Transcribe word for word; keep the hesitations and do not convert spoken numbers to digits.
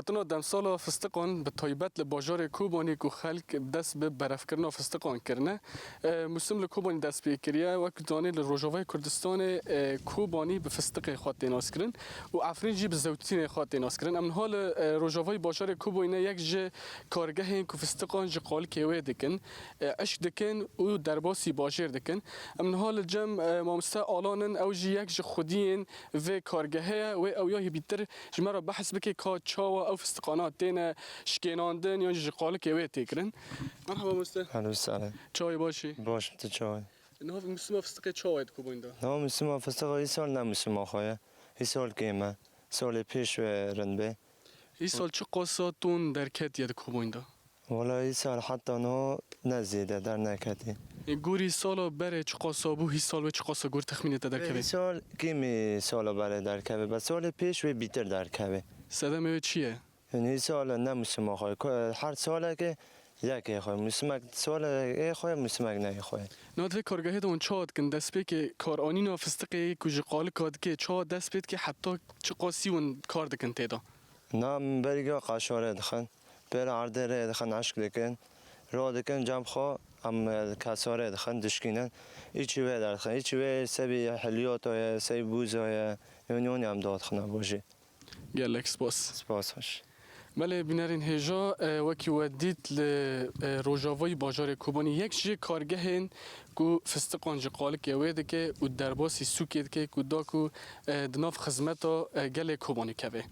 Hatina demsala fistiqan bi taybet li bajarê Kobanî ku xelk dest bi berevkirina fistiqan kirine. E, mûsim li Kobanî dest pê kiriye. Wek zanî li Rojavayê Kurdistanê, e, Kobanî bi fistiqê xwe tê naskirin û Efrîn jî bi zewtînê xwe tê naskirin. Em niha li, e, rojavayê bajarê Kobanî ne yek ji kargehên ku fistiqan ji qalikê wê dikin, e, eşk dikin û derbasî bajêr dikin. Em niha li cem, e, mamoste Alan in, ew jî yek ji xwediyên vê kargehê ye. Wê ew ya hîbîtir ji me re behs bike ka çawa ew fistiqana têne şikênandin yan jî ji qalikê wê tê kirin. Merhaba mamoste. Hello, sare. Çawê baş î? Baş, tu çawa? Niha mûsima fistiqê çawa ye di Kobanî de? Niha mûsima fistiqa îsal ne mûsima xwe ye. Îsal kêm e. Salê pêş wê rind bê. Îsal çiqasa ton derketiye di Kobanî de? Wala îsal heta niha ne zêde derneketî. E, gorî sala berê çiqasa bû, hîsal wê çiqasa gor texmînê te derkeve? Îsal kêmî sala berê derkeve, be salê pêş wê bîtir derkeve. Sedemê wê çi ye? Hin îsal ne mûsima xwe, ko-, her saleke yekê xwe, mûsimek salê xwe, mûsimek neyê xwe. Niha di vê kargehê de hûn çawa dikin? Destpêkê karanîna fistiqê ku ji qalika dike, çawa dest pê dike, heta çiqasî hûn kar dikin tê de? Na em berî ka qaşorê dixin, pêra erdê rê dixin, eşk dikin, ro dikin cem xwe, em, e, kesorê dixin, dişkînin, îçî wê derdixin, îçî wê sebî helyoto ye, sebî bûzo ye, yon yon em dadixin bo jî. Gelek spas. Spas, xweş. Belê, bînerên hêja, e, wekî we dît li, e, rojavayî bajarê Kobanî yek ji kargehên ku fistiqan ji qalikê wê dike û derbasî sûkê dike ku da ku, e, di nav xizmeta, e, gelê Kobanî keve.